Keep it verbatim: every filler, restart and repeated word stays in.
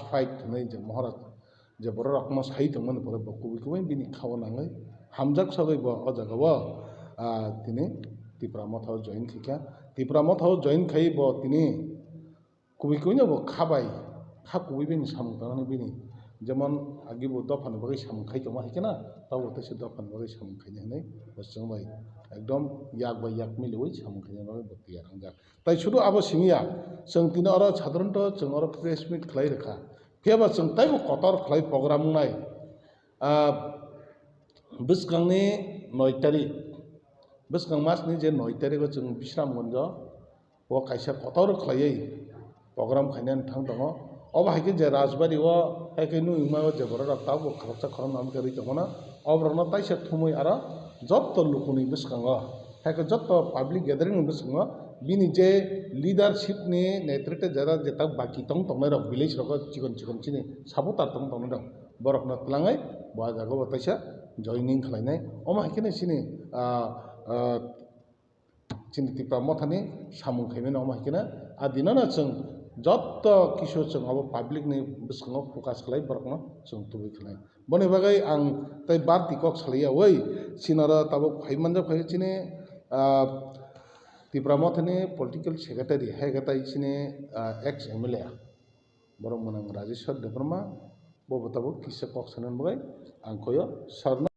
Fight hwnwi je Maharaj je borok rokno sai tongmani pore bo kubui kubui bini khao nangwi hamjak sagwi bo o jaga o, ah, tini Tipra Motha o join khaikha. Tipra Motha o join khai bo tini kubui kubui no bo kha bai, kha kubui bini samung tangnani bini jemon agi bo dopha ni bagwi samung khai tongma hai kheno, tabo teisa dopha ni bagwi samung khainai hinwi bo chwng bai ekdom yak bai yak miliwi samung khainani bagwi bo tiyar wngjak. Tai sudu abo simi ya, chwng tini oro sadharanto chwng oro press meet khlai rwkha. Phiya ba chwng taibo kotor khlai program wngnai. Ah, bwskangni noi tarik, bwskang masni je noi tarigo chwng Bisramganjo o kaisa kotor khlaiwi program khainani thang tongo. Obo hai khe je Rajbari o hai khe nukma o je borok rok tabuk khoroksa khoroknwi khe rwi tongmano, o borokno taisa thumwi aro jotto lukuni bwskango, hai khe jotto public gathering ni bwskango bini je leadership ni netrite jara je tak baki tong tongnai rok village rogo chikon chikon chini supporter tong tongnai rok borokno twlangwi bo ah jaga o taisa joining khlainai. Omo hai kheno chini, ah, ah, chini Tipra Mothani samung khaimani omo hai kheno. A dinono chwng jotto kisu chwng abo public ni bwskango focus khlai borokno chwng tubui khlai. Boni bagwi ang tei barti kok salai ya oi, chini oro tabuk phai manjak phai chini, ah, Tipra Mothani political secretary hai khe tai chini, ah, ex M L A borok mwnang Rajeshwar Debbarma, bo bo tabuk kisa kok sanani bagwi ang koyo sarno.